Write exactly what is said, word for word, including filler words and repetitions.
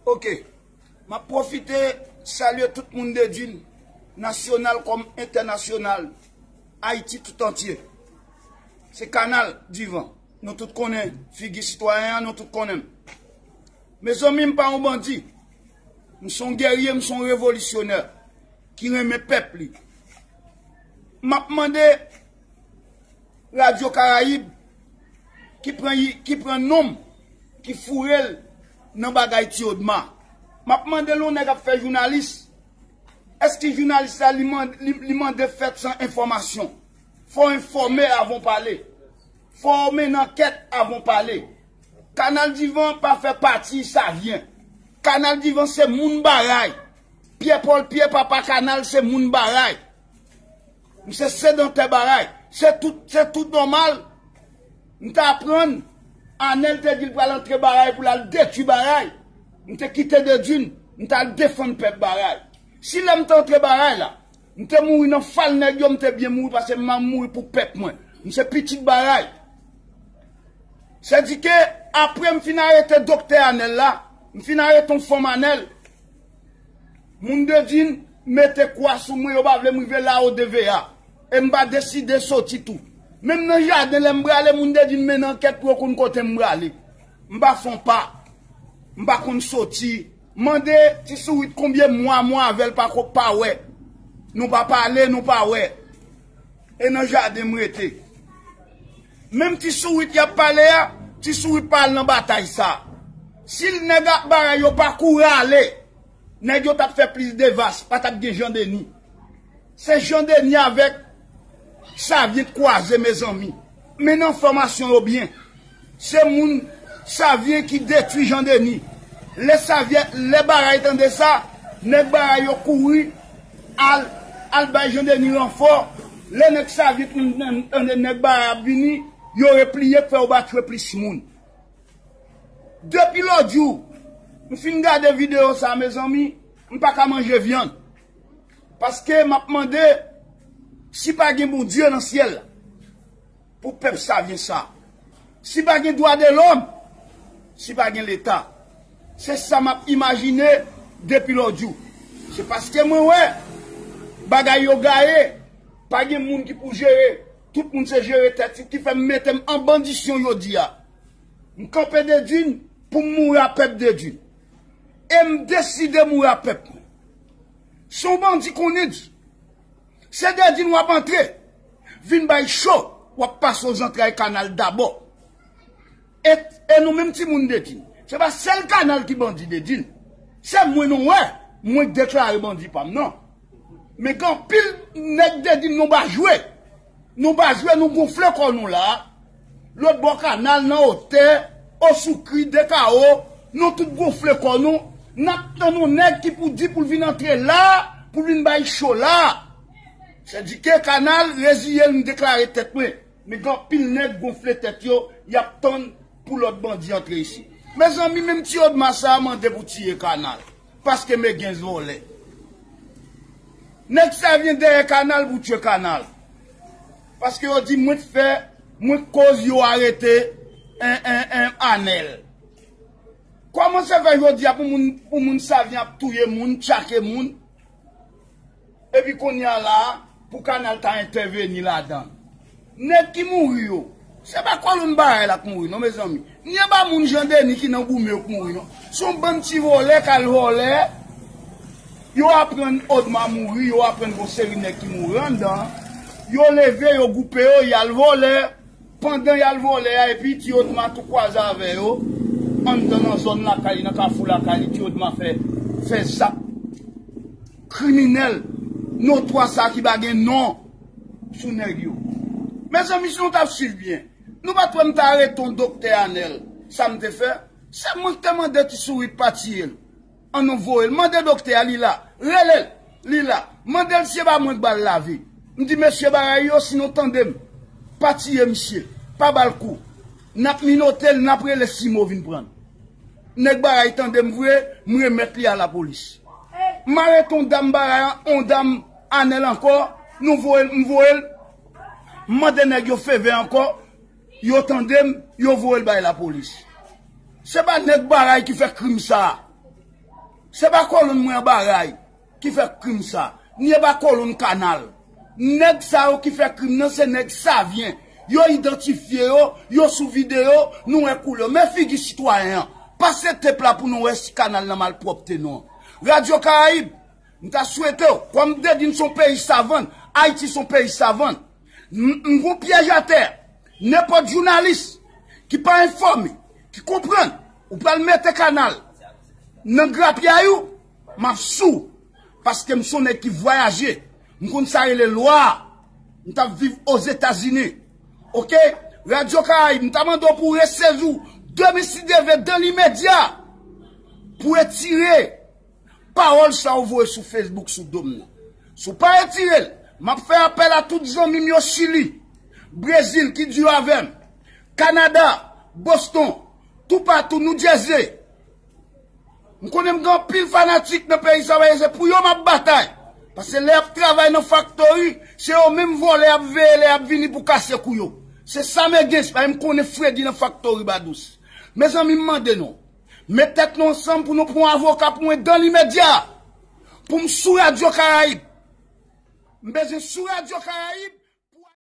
Ok. M ap pwofite salye tout moun Dedin, nasyonal kòm entènasyonal, Ayiti tout antye. Se Kanal Divan. Nou tout konnen figi sitwayen an, nou tout konnen m. Mezanmi, m pa yon bandi. M se yon gèrye, m se yon revolisyonè ki renmen pèp li. M ap mande Radyo Karayib ki pran, ki pran non m, ki foure l nan bagay Ti Odma. M ap mande l, yon nèg ap fè jounalis, èske jounalis la li mande, li, li mande fèt san enfòmasyon? Fò w enfòme avan w pale. Fò w mennen ankèt avan w pale. Kanal Divan pa fè pati Savyen. Kanal Divan se moun Baray. Pyè Pòl, Pyè Papa Kanal se moun Baray. M se sedantè Baray. Se tout, se tout nòmal. M te aprann, Anèl te di l pral antre Baray pou l al detwi Baray. M te kite Dedin, m t al defann pèp Baray. Si lè m te antre Baray la, m te mouri nan fal nèg yo, m te byen mouri paske m ap mouri pou pèp mwen. M se pitit Baray. Sèdike, apre m fin arete doktè Anèl la, m fin arete yon fanm Anèl. Moun Dedin mete kwa sou mwen, yo pa vle m rive la o de ve a. E m pa deside soti tou. Menm nan jaden, lè m prale, moun Dedin mennen ankèt pou yo konn kote m prale. M pa fè yon pa. M pa konn soti. Mande Ti Sourit konbyen mwa mwen avè l pa ko, pa wè. Nou pa pale, nou pa wè. E nan jaden m rete. Menm Ti Sourit y ap pale a, Ti Sourit pa al nan batay sa. Si nèg ak Baray yo pa kouri ale, nèg yo t ap fè plis de vas, pa t ap gen Jan Deni. Se Jan Deni avèk Savyen t kwaze, mezanmi. Men nan fòmasyon yo byen. Se moun Savyen ki detwi Jan Deni. Lè Savyen, lè Baray tande sa, nèg Baray yo kouri al, al bay Jan Deni ranfò. Lè nèg Savyen tande nèg Baray ap vini, yo repliye, k fè yo ba tchwe plis moun. Depi lòt jou, m fin gade videyo sa, mezanmi, m pa ka manje vyann. Paske m ap mande si pa gen Bondye nan syèl la pou pèp Savyen sa. Si pa gen dwa de lòm, si pa gen Leta. Se sa m ap imajine depi lòt jou. Se paske mwen wè bagay yo gaye, pa gen moun ki pou jere, tout moun se jere tèt yo, ki fè m mete m an bandisyon jodi a. M kanpe Dedin pou m mouri a pèp Dedin. E m deside mouri a pèp mwen. Si yon bandi konnen di, se Dedin w ap antre, vin bay cho, w ap pase o zantray Kanal dabò. E, e nou menm timoun Dedin, se pa sèl Kanal ki bandi Dedin. Se mwen nou wè, mwen k deklare bandi pa m nan. Men gen anpil nèg Dedin nou pa jwe. Nou pa jwe, nou gonfle kò nou la. Lòt bò Kanal, nan Otè, Osoukri, Dekawo, nou tout gonfle kò nou. N ap tann yon nèg ki pou di pou l vin antre la, pou l vin bay cho la. Sèdike Kanal, reziye l, m deklare tèt mwen. Men gen anpil nèg gonfle tèt yo, y ap tann pou lòt bandi antre isit. Mezanmi, menm Ti Odma sa a mande pou tiye Kanal. Paske men gen vòlè. Nèg Savyen dèyè Kanal pou tchwe Kanal. Paske yo di mwen t fè, mwen t koz yo arete en, en, en, Anèl. Kòman se fè jodi a pou moun, pou moun Savyen ap touye moun, tchake moun? Epi kounye a la a, pou Kanal ta entèveni ladan. Nèg ki mouri yo, se pa kolonn Baray la k mouri non, mezanmi. Ni e pa moun Jan Deni ki nan goumen yo k mouri non. Se yon bann ti vòlè k al vòlè. Yo aprann Odma mouri, yo aprann gon seri nèg ki mouri anndan. Yo leve, yo gwoupe yo, y al vòlè. Pandan y al vòlè a, epi Ti Odma tou kwaze avè yo, anndan nan zòn lakay li, nan kafou lakay li, Ti Odma fè, fè zak kriminèl, notwa sa ki pa gen non sou nèg yo. Mezanmi, si nou t ap swiv byen, nou pa t wè m t arete yon doktè Anèl, sa m te fè? Se mwen ki te mande Ti Sourit pa tiye l. An nou voye l. Mande doktè a, li la. Rele l, li la. Mande l si se pa mwen k ba l lavi. M di, mesye Baray yo, si nou tande m, pa tiye misye, pa ba l kou. N ap minote l, n ap rele Simo vin pran l. Nèg Baray tande m vre, m remèt li a lapolis. M arete yon dam Baray, yon dam Anèl ankò, nou voye l, m voye l. M mande nèg yo favè ankò, yo tande m, yo voye l bay lapolis. Se pa nèg Baray ki fè krim sa a. Se pa kolonn mwen anba ray ki fè krim sa, ni e pa kolonn kanal. Nèg sa yo ki fè krim nan se nèg Savyen. Yo idantifye yo, yo sou videyo, nou wè koulè yo. Men figi sitwayen an. Pase tep la pou nou wè si kanal nan malpwòpte non. Radyo Karayib, m ta swete w, kòm m te di n se yon peyi savann, Ayiti se yon peyi savann. M m gon pyèj atè. Nenpòt jounalis ki pa enfòme, ki konprann, ou pral mete kanal nan grapyay ou, m ap sou. Paske m se yon nèg ki vwayaje. M konn sa rele lwa. M t ap viv Ozetazini. Oke? Radyo Karayib, m ta mande w pou w resezi w, demen si Dye vle, dan limedya, pou w retire pawòl sa w voye sou Facebook sou do m nan. Si w pa retire l, m ap fè apèl a tout zanmi m yo Chili, Brezil ki di yo avè m, Kanada, Boston, toupatou, Noujèze. M konnen m gen anpil fanatik nan peyi sa, paske se pou yo m ap batay. Paske lè y ap travay nan faktori, se yo menm vòlè y ap veye lè y ap vini pou kase kou yo. Se sa m gen, se pa m konnen fredi nan faktori Badous. Mezanmi, m mande nou, met tèt nou ansanm pou nou pran yon avoka pou mwen dan limedya. Pou m sou Radyo Karayib. M bezwen sou Radyo Karayib.